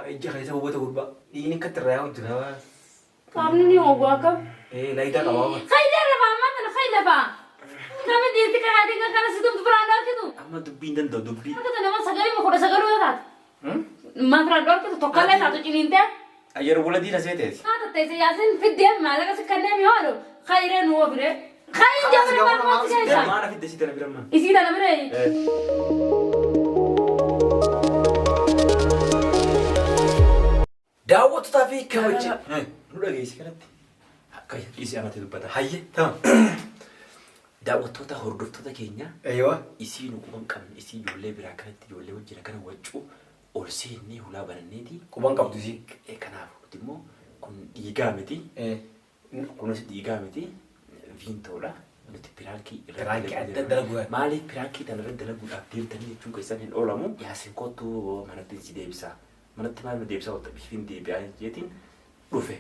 Ija keessa hubata gurbaa. Dhiigni akkatti irraa yaa'u jira. Qaamni ni hooguu akkam. Ee laayitaa qabaa. Hayda lafaa ammaa tana hay lafaa. Kami dhiirti kakaatiin kan kana si tumtu biraan dhorkitu. Amma dubbii hin danda'u dubbii. Akka nama sagalii ma 19 yoo taate. Ma biraan dhorkitu tokkollee taatu ciniintee. Ayyar wala diina seeteeti. Haa tatteesse yaasin fiddee maallaqa si kanneen yoo hayree nu oofire. Hayin jabana maal maal si keessa. Maana fidde si tana biramma. Isii tana biree. Daawwattootaa fi kabaja. Nu dhageessi kanatti. Akka dhiisii anatti dubbata. Hayyee tamam. Daawwattoota hordoftoota keenya Eeywa. isii nu quban qabne isii ijoollee biraa kanatti ijoollee wajjin akkana waccuu ol seennee hulaa bananneeti. Quban qabdu isii. Kanaaf nuti immoo kun dhiigaa miti. Kunis dhiigaa miti. Viintoodha. Nuti piraankii irratti Piraankii dalaguu adda deemna. dalaguudhaaf. Maaliif piraankii tana irratti dalaguudhaaf deemtanii jechuun keessan hin oolamu. Yaasin kottu manatti si deebisa. Manatti maal nu deebisaa oolta biifin deebi'aa jeetiin dhufe.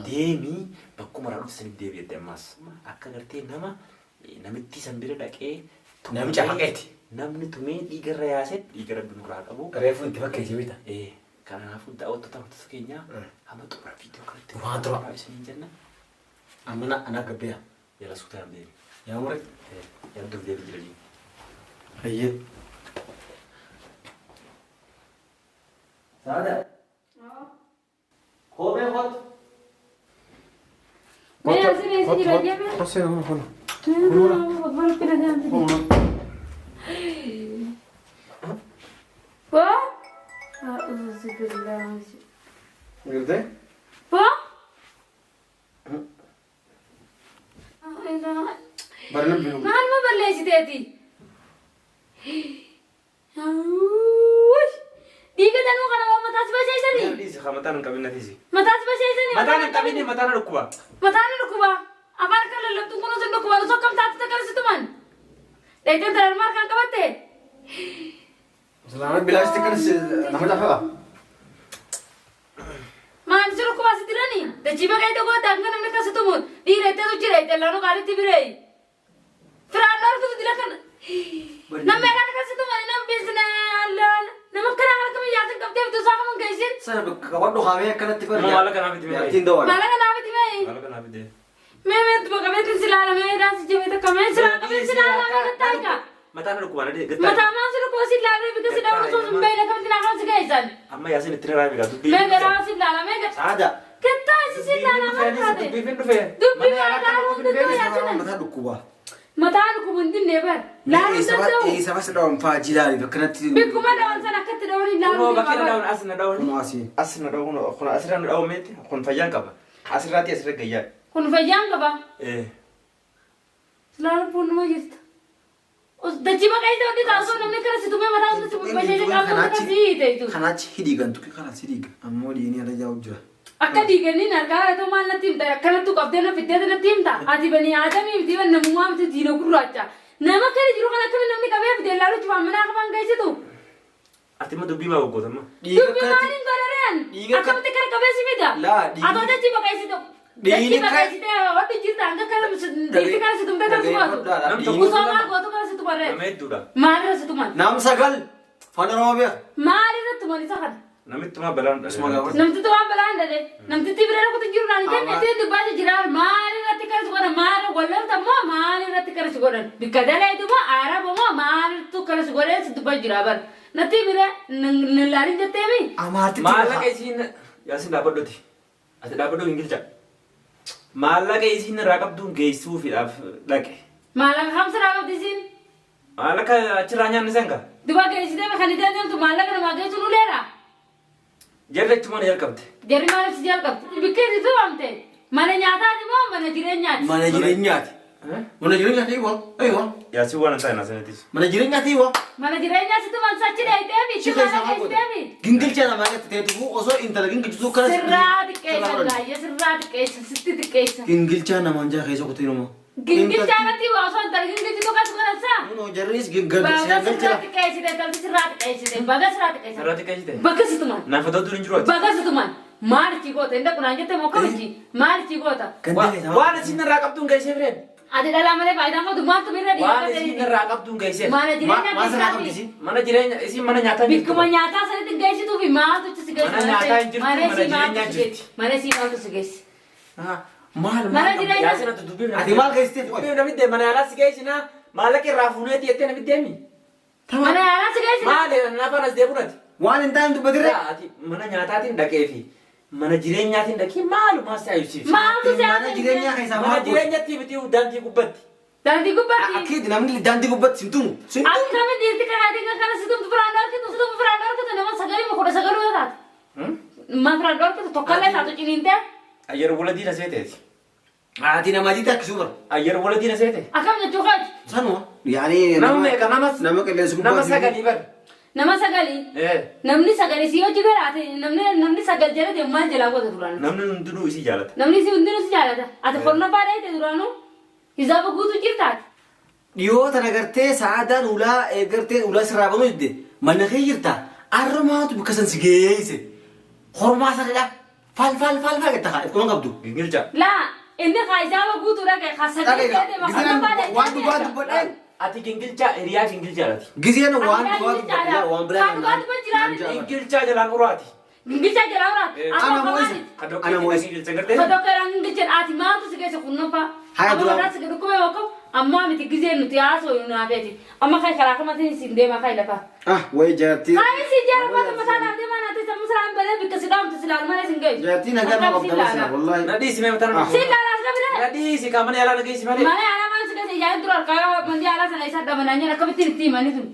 Deemii bakkuma irraa dhufte sanitti deebi'e jette ammaas. Akka gartee nama namitti san bira dhaqee Namicha haqeeti. Namni tumee dhiigarra yaase dhiiga rabbi nurraa qabu. Reefu itti fakkeessee beekta. Kanaafuu daawwattoota hordoftoota keenyaa hamma xumura viidiyoo kanatti Waan tura. isiniin jenna. Amma na ana gabbeera. Jala suutaa hin deemi. Yaa mure. Yaa dur deebi jira jiru. Hayyee. Saada. Kophee kottu. Mee yaasin eessa jira jebe? Kosee kun kun. Waa? A'uuzu billaahi. Gartee? Waa? Barna binu. Maaluma balleessiteeti? Dhiiga danuu kana waan mataas basheessanii? Dhiisi haa mataan hin qabin nafisi. Mataas basheessanii? Mataan hin qabin mataan dhukkuba. Mataan dhukkuba. Afaan kan lallabtu kun osoo dhukkuba osoo akkam taate takka si tuman. Dheeyteen talaan maal kan qabatte? Salaama bilaasti kan nama lafa. Maal si dhukkuba si dirani? Dachii baqee dhugoo daangaa namni kan si tumu. Dhiira itti jira itti laanuu qaalitti biree. Firaan dhorkutu dila kana. Namni kan kan si tuman nam bisna allaan. Nama kana kan akkamiin yaasin qabdee bituu isaa kaman geessin. Sana bakka qabadhu haamee akkanatti Amma maallaqa naaf itti mee? Jaartiin dawaa. Maallaqa naaf itti mee? Maallaqa naaf fidee. Mee mee tuma qabeetiin si ilaala mee daansi jabee takka mee si ilaala qabeen si ilaala mee gattaayika. Mataan dhukkuba na gattaa. Mataa maan si dhukkuba si ilaalee bika si dhabu osoo hin beekne akkamitti naa kan si geessan. Amma yaasin itti rarraa beekaa dubbii. Mee garaa si ilaala mee gatta. Saada. Gattaa si ilaala maal taate. Dubbiin dhufe. Dubbii maal laaluu hin danda'u yaasina. Mataa dhukkuba. Mataa dhukkubu hin dinne bar. Laaluu hin danda'u. Eessa bas dhawan fa'aa jilaali akkanatti. Bikkuma dhawan sana akkatti dhawan hin laaluu Kunoo bakkee na hin dhawan as na dhawan. Kunoo asii. As na dhawan kun asirra na dhawan meeti kun fayyaan qaba. Asirraatti asirra gayyaa. Kun fayyaan qaba. Eh. Silaa lubbuun numa jirta. Dachii baqee isa hodhi taasisuu namni kana si tumee mataa si basheeshe qaamni akka si hiite jechuudha. Kanaachi hidhiigan tuqi kanas hidhiiga. Ammoo dhiigni ala jaa'u jira. Akka diiganiin harkaa haadha maal natti himta akkanattu qabdee na fiddee natti himta ati bani aadamii miti ban namummaa miti diina gurraacha nama kana jiru kana akkamiin namni qabee fidee laalu cufaan mana akka geessitu. Ati immoo dubbii maa goggoota amma? Dhiiga Dubbii akkanatti. maaliin godhareen Dhiiga akka- akkamitti kana qabee si fida. Laa, dhiigni- Atoo dachii baqeessitu. Dhiigni Dachii ka- baqeessitee hodhi jirta hanga kana dhiirti kana si tumtee kana si gootu. Nam tokko Osoo maal gootu kana si tumarree. Nama hedduudha. Maalirra si tuman? Nam sagal. Afaan Oromoo beeka. Maalirra tuman isa kana? Namitti maa balaan dhala. Isuma gaafa. Namtitti waan balaan dhale. Namtitti bira rukutu jiru naan jenne ittiin dubbaa jira. Maalirratti kana si godhan? Maal wallolta moo maalirratti kana si godhan? Bikka daleetu moo araba moo maaltu kana si godhan si dubbaa jira bar. Natti bira nan laalin jetteemi? Amaartitti. Maallaqa isiin yaasin dhaabbadhuti. Ati dhaabbadhu hin gilcha. Maallaqa isiin irraa qabduun geessuufiidhaaf dhaqe. Maallaqa kamsa raa qabdi isiin? Maallaqa achirraa nyaanni sanka. Duba geessitee kan ittiin deemtu maallaqa namaa geessuun uleera. Jarri achumaan jalqabde. Jarri maaliif si jalqabdi? Bikka itti tumamte mana nyaataati moo mana jireenyaati? Mana jireenyaati. Mana jireenyaati eewa. Eewa. Yaasin waan hin taane asinitis. Mana jireenyaati eewa. Mana jireenyaa si tuman sachi dheeyiteemi itti maallaqa geessiteemi? Gingilcha namaa irratti ta'etu osoo intala gingilchituu kana. Sirraa xiqqeessan gaayya sirraa xiqqeessan sitti xiqqeessan. Gingilchaa namaan jaa keessa kutuu nama. Gingilchaa irratti waa osoo intala gingilchituu kan godhansaa? Kunoo jarris gingal Baga sirraa gingilcha. xiqqeessite intalti sirraa xiqqeessite baga sirraa xiqqeessite. Sirraa xiqqeessite. Baga si tuman. Naaf adda hin jiru ati. Baga si tuman. Maal ichi goota hin dhaqu naan jette moo akkamichi? Maal ichi goota? Ganda keessa. Waan isiin irraa qabduun geessee fireen. Ati dhalaa malee faayidaan qabdu maaltu mirra Waan dhiiga isiin irraa qabduun geessee. Mana jireenyaa Maal sirraa keessaati. qabdi isiin? Mana jireenya isiin mana nyaataa Bikkuma nyaataa sanitti geessituu fi maaltu achi si geesse? Mana nyaataa hin jirtu, Mana mana sii maaltu jireenyaa si geesse? Mana sii maaltu si geesse? Maal Mana jireenyaa- Yaasin ati dubbii Ati maal geessiteef? Dubbii namni deema mana yaalaa si geessinaa maallaqa irraa fuuneeti jettee namni deemi. Mana yaalaa si geesse? Maali nafaan as deemuudhaati. Waan hin taane dubbatirre. Ati mana nyaataatiin dhaqee fi mana jireenyaatiin dhaqee maalumaa si ayyusiif. Maaltu si Mana haasofsiise? jireenyaa keessaa Mana maal godhe? jireenyatti miti daandii gubbatti. Daandii gubbaatti. Akkiiti namni daandii gubbatti sin tumu. Sin tumu. Akkamiin dhiirti kanaatiin kan kana si tumtu firaan dhorkitu si tumtu firaan dhorkitu nama sagalii 19 yoo taate. Ma firaan dhorkitu tokkollee taatu ciniintee. Ayyar waladii na seeteeti. Ati nama jiite akkasuma bara. Ayyar waladii na seete. Akkam jechuu kaati. Sanuma. Yaani Nama meeqa nama nama qilleensa gubbaa. nama sagalii bar. Nama sagalii. Namni sagalii si hojii garaate namni sagal jala deemu maal jalaa goota duraanu. Namni hundinuu isii jaalata. Namni si hundinuu si jaalata. Ati hornoffaa dheeyte duraanuu hisaaba guutuu jirtaati. Dhiyoo tana gartee sa'aadaan ulaa gartee ulaa sirraa banuu didde mana kee jirta armaatu bakka san si geesse hormaa sanadha faal faal faal faal jetta kaa ifkuma qabdu. Gingilcha. Laa inni kaa hisaaba guutuu dhaqe kaa sagalii Dhaqe jala deema giseen hornoffaa dheeyte. waan dhugaa dubbadheen Ati gingilchaa hiriyaa gingilchaadhaati. giseen waan dhugaa dubbadheen waan biraa Kan dhugaa dubbadhu jiraani. Gingilchaa jalaan uraati. Gingilchaa jalaa uraati. Ana moo'isa. Ana moo'isa. Gingilcha gartee. Fodokkeedhaan gingilchaan ati maaltu si geesse kunnoffaa. Haya Amma duraan. mataa si dhukkubee yookaan ammaa miti gizeen nuti haasoo nu naafeeti. Amma kai karaa kamatiin siin deema kai lafaa. Ah wayi jaartii. Kai si jara baatu mataa naaf deemaa naaf teessa musiraan balee bikka si dhaamtu si laalu malee sin geessu. Jaartii nagaa nama qabda masina wallahi. Na dhiisi mee mataan. Ah. Si laalaa si dhabire. Na dhiisi kaa mana yaalaa na geessi malee. Mana yaalaa maal si geesse ijaan dura harkaa manni yaalaa sana isa dhamanaa nyaata akkamittiin itti himanii tun.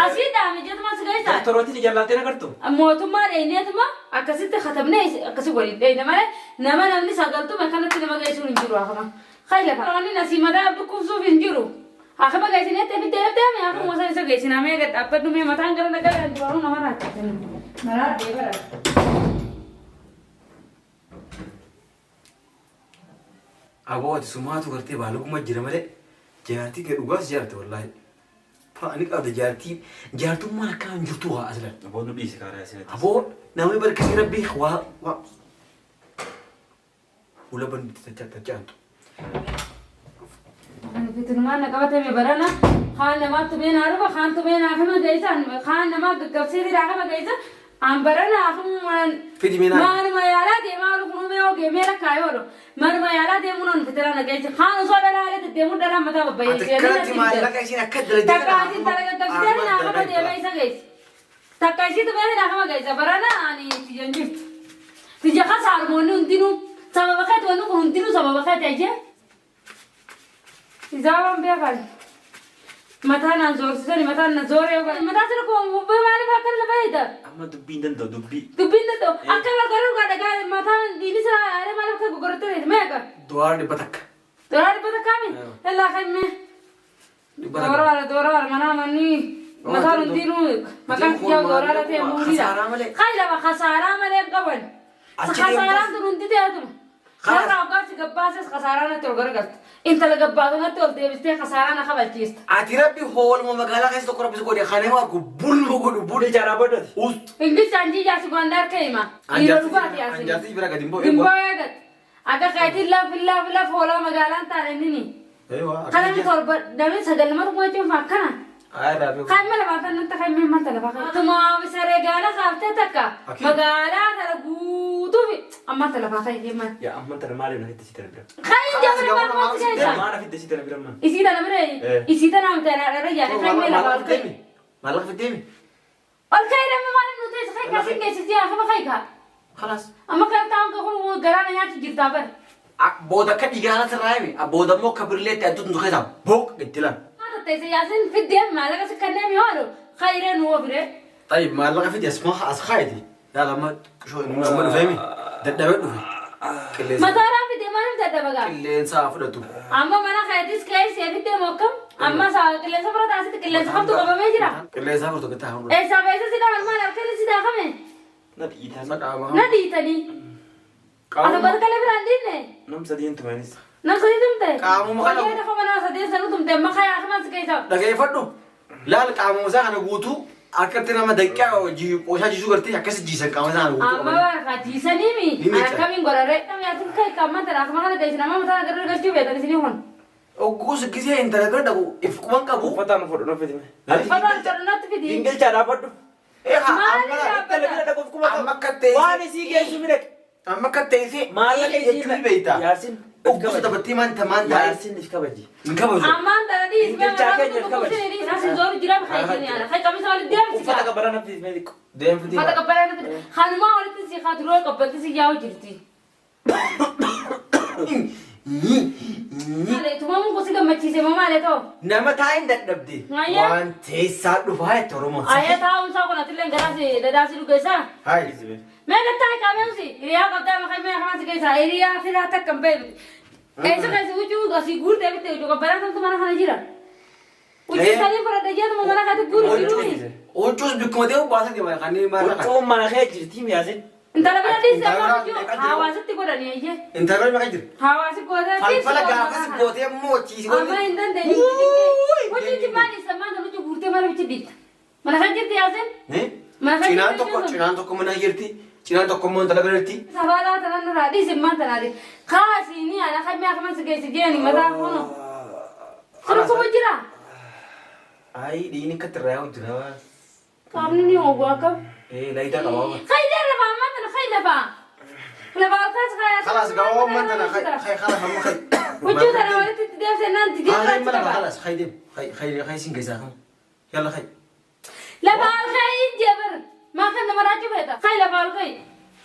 Asii dhaame jetuma si geessa. Doktorooti jallaaltee na gartu. Mootummaa dheeneetuma akkasitti katabnee akkasi waliin dheeyna malee nama namni sagaltuma kanatti nama geessuun hin jiru akama. Kai lafa. Wanni asii mataa dhukkubsuuf hin jiru. Akama geessinetti fiddee deeme akama osoo isa geessinaa mee gad dhaabbadhu mee mataan gara nagaa duraanuu nama rakkatan. Maraa deebara. Aboo ati sumaatu gartee baalagummaa jira malee jaartii kee dhugaas jaarte wallahi. Ani qabda jaartii jaartummaan akkanaa hin jirtu waa aslan. Aboo nu dhiisi karaa yaasin. Aboo namni barkisii rabbii waa waa. Ula banditti tachaantu. Fitinumaan na qabatame barana kaan namaa tumee naa dhufa kaan tumee naa hima geessa kaan namaa gaggabsee jira hima geessa an barana akuma Fidi mee naa. Manuma yaalaa deemaa oolu kun umee ogee mee rakkaa yoo oolu manuma yaalaa deemuu noon fitira na geesse kaan osoo dhalaalee deddeemuu dhalaan mataa Ati babbayyee kanatti maallaqa isiin akka dalagdee Takka asin tala gaggabsitee naa hima deemee isa geesse takka isiitu mee naa hima geesse barana ani tiyyan jirtu tiyya kasaarmoonni hundinuu sababa keeti wanni kun hundinuu sababa keeti ajee. Isaaban beekan. Mataa naan zoorsisani mataan na zooree yookaan mataa sirra kuma bubbee maaliif akkana lafa eegda? Amma dubbiin danda'u dubbii. Dubbiin danda'u akka garuu gaa dhagaa mataan diini sira yaadee maaliif akka gogorottee reeti meeqa? Doolaara 100. Doolaara dhibba takkaami? Illaa kenne. Dhibba takka. Doolaara doolaara manaa manni mataan hundinuu maqaan kiyyaa doolaara ta'e muuriidha. Khasaaraa malee. Kai lafa khasaaraa malee hin qaban. Achi Khasaaraan tun hundi ta'etuma. Khalaas. Narraa hoggaansi gabbaases khasaaraa natti ol garagalta. Intala gabbaatu natti ol deebistee khasaaraa na kabalchiista. Ati rabbi hooluma magaalaa keessa tokko rabbi si godhe kan nama argu bulma godhu bul. Gingilchaa dhaabbadhu. Ustu. Ingilchaan jiyyaa si gondar keema. Dhiira dhugaati yaasi. Anjaartii bira gadi hin ba'u. Gimboo eegat. Akka keetiin laf laf laf hoolaa magaalaan taane nini. Kana namni torba namni sagal nama tokko jechuun akkana. Kan mala baatan natti kan mee manta lafa kan. Tumaa saree gaala kaaftee takka magaalaa tana guutuu fi amma ta lafa kan deeman. Yaa amma tana maaliif na fidde si tana bira? Kan deeman maal maal si keessa? Maal na fidde si tana bira man? Isii tana bira isii tana miti ana dharra yaade kan mee lafa ol ka'e. Maallaqa fiddeemi. Ol ka'e namni maaliif nu teessa kan kasin geessisee akkama kan kaa. Khalaas. Amma kan ta'an kun garaana nyaatu jirtaa bara. Booda akka dhiigaa sirraa himi. Booda immoo akka birleetti adduutu nu keessaa booq itti lan. Teessa yaasin fiddee maallaqa si kanneen hoolu khayree nu ofire. Tayyib maallaqa fidi asuma as kaayiti. Yaala amma qishoo inni amma dhufeemi. Dadhabee dhufe. Qilleensa. Mataaraa fiddee maaliif dadhabagaa? Qilleensa haa fudhatu. Amma mana keetis keessee fiddee mokkam amma qilleensa fudhata asitti qilleensa kamtu qabamee jira. Qilleensa haa fudhatu gattaa haa fudhatu. Eessaa beessa si dhaban maal harkaan si daakame? Na dhiitaa. Na dhiitanii. Ati barqalee biraan dhiinne? Nam sadiin tumanis. Nam sadii tumte? Qaamuma kana- Wayyaa dafa mana sadii sanuu tumte amma kayaa akkuma si keessa. Dhageeffadhu. Laal qaamuma isaa kana guutuu akkatti nama daqiiqaa qooshaa jiisuu gartee akkasi jiisan qaama isaa kana guutuu Amma qabanii. barqa jiisanii mi? Ni miidha. Akkamiin godhare? Yaasin kai qaama tana akkuma kana geessi nama mataa gara galchuu beekan isinii kun. Ogguus gisee intala bira dhaqu if quban qabu. Uffata nu fudhu na fidi. Uffata hodhu natti fidi. Gingilchaa dhaabbadhu. Maali Intala bira dhaquuf kuma Amma akka ta'e- Waan isii geessu bira. Amma akka ta'e Maallaqa isii jechuun beektaa. Yaasin. Oggusa taphattee maanta maanta. Yaasin if kabaji. Hin kabaju. Ammaan tana dhiis mee Bilchaa mataa keenya dhukkubsine dhiis asin zooru jira kan yaala. Kan qabisa walitti deemsi. Uffata qabbaraa nafti mee xiqqoo. Deemfiti. Uffata qabbanaa nafti. Kanumaa walitti si haa duroo qabbanti si yaa'u jirti. Maali tumamuun kun si gammachiise moo maali ta'u? Nama taa'in dadhabde. Ayyaa. Waan teessaa dhufaa jette Oromoon. Ayyaa taa'umsaa kun atillee garaa si dadaa si dhugeessaa? Hayi. Mee gattaa qabeemsi hiriyaa qabdaa maqaa mee akkanaa si keessaa hiriyaa firaa takka hin beekne. Eessa keessa huccuu asii guurtee bitte huccuu qabbanaa kamtu mana kana jira. Huccuu sanii fudhadha jeetuma mana kanatti guuru jiruuni. Huccuus bikkuma deemu baasa deema kanneen maal raqa. Huccuun mana kee jirti Yaasin. Intala bira dhiiste Intala amma bira huccuu meeqa jira? hawaasatti godhani ayyee. Intala bira meeqa jira? Hawaasi godhanii. Falfala gaafas gootee immoo chiisi Amma hin dandeenye. Huccuutti maal isa maal huccuu guurtee maal huccuu dhiifta. Mana kan jirti Yaasin? Mana kan Cinaan jirti tokko jechuun. cinaan tokko mana jirti. Cinaan tokko immoo intala bira jirti. Sabaadhaa tanan irraa dhiise maal tanaati. Kaasii ni ala kan mi'a kaman si geessi jeeni mataa kuno. Kun kuma jira. Ayi dhiini akka irraa yaa'u jira. Qaamni ni ogu akkam. Eh laayidaa qabaa. Khayla lafa ammaa tana khayla lafa. Lafa alkaas khayla. خلاص قوام ما انت خي خلاص هم خي Huccuu tana walitti itti deebisee naan itti خي deebisee ما qaba. خلاص خي ديم خي خي خي سين كيسا يلا خي Lafa alkaayi jebar. Maa kan nama raachuu feeta. Khayla lafa alkaayi.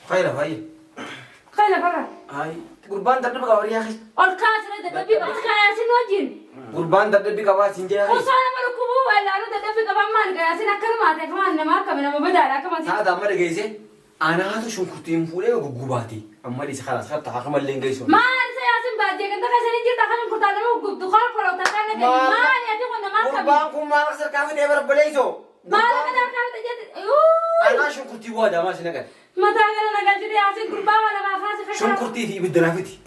خي لا خي Khayla lafa. هاي قربان درب قواري يا اخي Ol kaasirra dadhabbii qaba. Kayaasin wajjin. قربان درب قواري سين يا اخي Osoo nama dhukkubuu wallaanuu dadhabbii qaban maal kayaasin akkanuma ta'e kamaan nama akkami nama badaadha akkama si. هذا عمر جايزه انا هذا شو كنت مفولي وغوباتي اما ليس خلاص خدت حكم اللي جايزه Maal isa yaasin baadiyyaa ganda keessanii jirta kan kurtaa nama gubdu kan kolota kan nagani maal yaati kun nama akkami. قربان كم ما اخسر كافي ديبر بليزو Maal akka harkaan tajaajilu. انا شو كنت وادا ما سنقل Mataa gara nagalchite yaasin gurbaa waa lamaa kaase شو كنت في بدرافيتي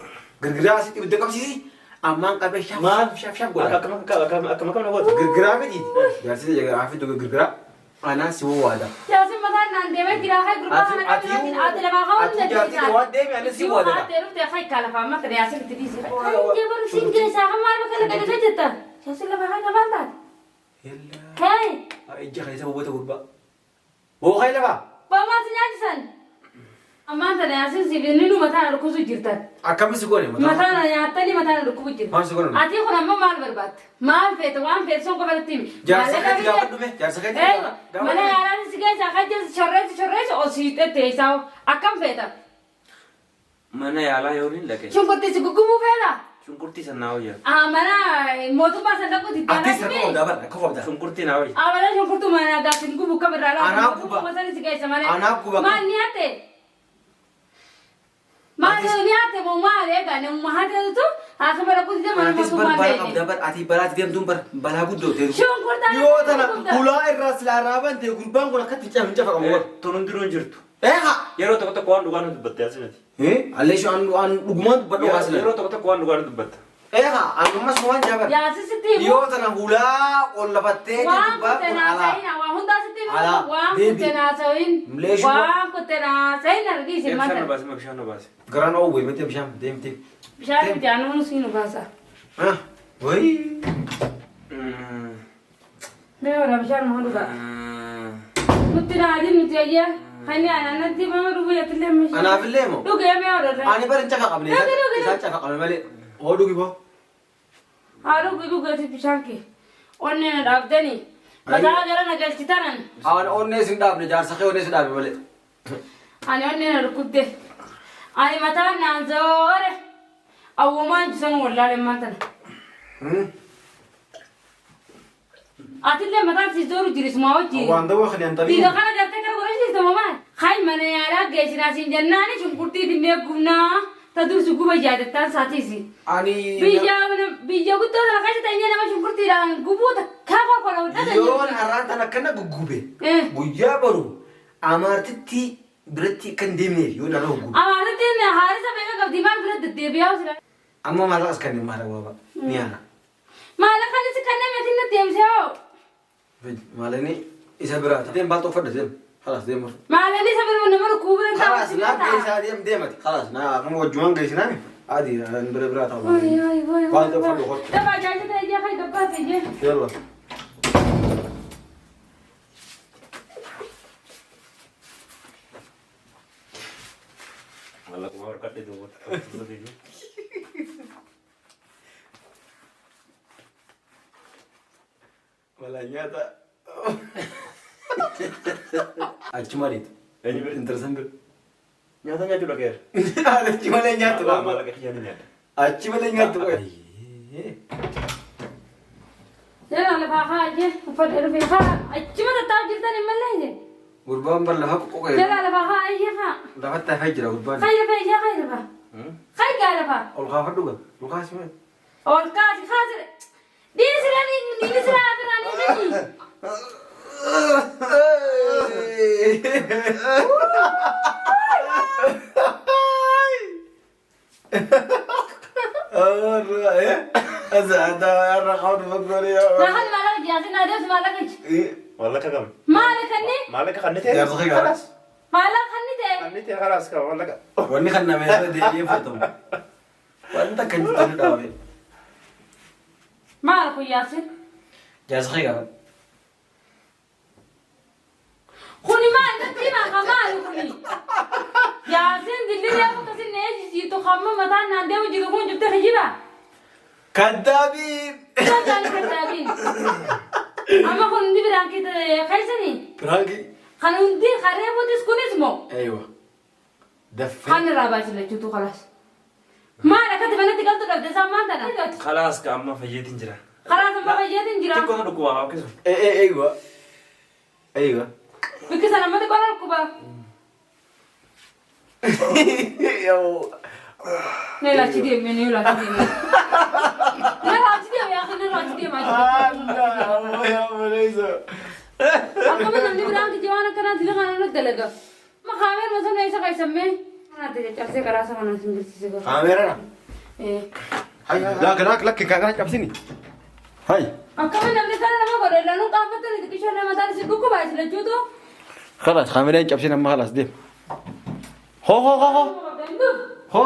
غرغراسي تبدا قبسي امان قبل شاف شاف شاف شاف قول Akkam akkam akkam akkam na goota. Girgiraa miti. Jaarsi jaarsi girgiraa. Anaa si waada. Yaasin mataan naan deemee jira kai gurbaa kana Ati kan ati lamaa kaa'uu ati jaarsi waan deemi ani si waada. Ati dhufte kai kala faama kana yaasin itti dhiisi. Kai jabaru siin keessaa kan maal bakka laga laga jetta. Yaasin lafa kai qabaan taate. Kai Ija keessa bobota gurbaa. Boo kai lafa. bamaa si nyaachisan. Ammaan tana yaasin si inni mataan dhukkubu jirtan. Akkami si goone mataa. Mataan nyaattanii mataan dhukkubu jirtan. Maal si goone? Ati kun amma maal barbaadda? Maal feete waan feete sun qofa itti himi. Jaarsa keetti gaafadhu mee? Jaarsa keetti gaafadhu. Mana yaalaan si keessa akka jirtu shorreessi shorreessi osii teessaa akkam feeta? Mana yaalaa yoo hin dhaqe. Shunkurtii si guggubuu feeta? Shunkurtii san naa wayya. Mana mootummaa san dhaquuti itti Ati sirba qabdaa bara akka qabdaa. Shunkurtii naa wayya. Amala shunkurtuu mana daafin gubu kam irraa laata? Anaa guba. Mootummaa si keessa malee. Anaa guba. Maal ni hatte? Maal ni hatte moo maal eegaa namuma hateetu haasuma dhaquuti mana Atis bar mootummaa balaa beekne. qabdaa bara ati balaatti deemtuun bara balaa guddoo teetu. Shunkurtaa Yoo tana hulaa irraa silaa raabante gurbaan kun akkatti hin cafaqamu warra. Tun hundinuu hin jirtu. Eh haa. Yeroo tokko tokko waan dhugaa nu dubbatte Yaasinati. Eh allee an dhugumaan dubbadhu kaasila. Yeroo tokko tokko waan dhugaa nu dubbatta. Eh haa anummas waan jabar. Yaasin sitti himu. Yoo tana hulaa ol lafattee Waan gurbaan kun kutte alaa. naasa'in waan hundaa sitti himu. Alaa. Waan Deebi. kutte naasa'in. Mleeshu. Waan kutte naasa'in argiisi Bishaan mata. nu baase bishaan nu baase. Garaan oowwee miti bishaan deemtee. Bishaan miti aannan siin nu baasa. Ah wayi. Mee wara bishaan moo dhugaa. Nutti naadin nuti ayyaa. Kan aannan nama dhugu yatillee meeshaa. Anaafillee moo? Dhugee mee wara. Ani bara hin cafaqamne. Dhugi, dhugi. Isaan cafaqamne malee. Oo dhugi boo. Haa dhugi dhugeeti bishaan kee. Onnee na dhaabdanii. Mataa gara na galchitanan. Aan onnee sin dhaabne jaarsa kee onnee sin dhaabne malee. Ani onnee na dhukkubde. Ani mataan naan zoore. Awwumaan jisan wallaalee maantana. Atillee mataan si zooru jirisuma wajjin. Waan dawaa kan hin Diiga kana gartee gara godhasiifta mamaa. Hay mana yaalaa geessinaa siin jennaani shunkurtii finnee gubnaa. Ta dursi guba yaadattaan saatiisi. Ani. Biyya biyya guddoo tana keessa ta'ee nama shunkurtiidhaan gubuu takkaa kolkola hodhata. Yoon har'aan tan akkana guggube. Guyyaa baru amaartitti biratti kan deemneef yoo narra guggube. Amaartittiin haarisa beeka qabdi maal bira deddeebi'aa jira. Amma maallaqas kanneen maala waaba ni ana. Maallaqa kanis kanneen meetiin na deemsee hoo. Maalini isa biraati. Deem baal uffadha deem. خلاص deem. Maalini isa bira nama rukkuu bira خلاص naa geessaa deem deemati. خلاص naa akkuma wajjumaan geessinaan adi bira biraa ta'u. Baal uffadhu hotu. Dabaa jaajata ijaa kai gabbaa ta'e. Yalla. Maallaquma harkadhe duubatti. Walaa nyaata. Achi maliitu? Intala san bira. Nyaata nyaachuu dhaqeera. Achi malee nyaattu. Maallaqa kiyyaan ni nyaadha. Achi malee nyaattu. Jala lafaa haa jee uffadhe dhufee haa achuma tattaa'u jirtan hin mallee jee. Gurbaan bar lafa qoqqoqee. Jala lafaa haa ayyee haa. Lafatti hafee jira gurbaan. Kai lafa ijaa kai lafa. Kai gaa lafa. Ol kaafadhu gaa. Ol kaasi mee. Ol kaasi kaasi. Dhiisiranii dhiisiraa afiraanii kani. Naahan maallaqa jiyaasin adeemsi maallaqa iji. Maallaqa kam? Maali kanni? Maallaqa kan ni ta'e? Jaarsa kee gaara. Maallaqa kanni ta'e. Kan ni ta'e khalaas qaba maallaqa. Wanni kan nama irra deebi'ee fudhatamu. Wanta kan jirtu dhaabee. Maal kun yaasin? Jaarsa kee gaara. Kuni maal natti himaa ka maali kuni? Yaasin dilli reefu akkasin na eejjisiitu hamma mataan naan deemu jiru kun jibte kijiba. Kaddaabii. Soddaan kaddaabiin. Amma kun hundi biraan keessanii? Piraanki. Kan hundi kan reefuutis kunis moo? Eeywa. Daffee. Kan irraa baasi lachuutu kalaas. Maal akkatti manatti galtu dhabde isaan maal tana? Khalaas ka amma fayyeetiin jira. Kalaas amma fayyeetiin jira. Xiqqoo na dhukkuba akkasuma. Eeywa. Eeywa. Bikki sana ammatti qola dhukkuba. Yoo. Nee laachi deemee nee laachi deemee. Nee laachi deemee yaa nee laachi deemaa jira. Allah yaa maleessa. Akkuma namni biraan kijii waan akkanaa dila kana irratti dalaga. Ma kaameer masoo na isa keessamee. Kanaatti caccabsee karaa isa kanaan sin bilchise gara. Kaameerana. Eh. Laak laak lakki kana cabsini. Hay. Akkuma namni kana nama godhe lanuun qaanfattanii xiqqishoo nama mataan isin dhukkuba isin lachuutu. خلاص خامرين cabsin amma خلاص deem. Ho ho ho ho. Ho.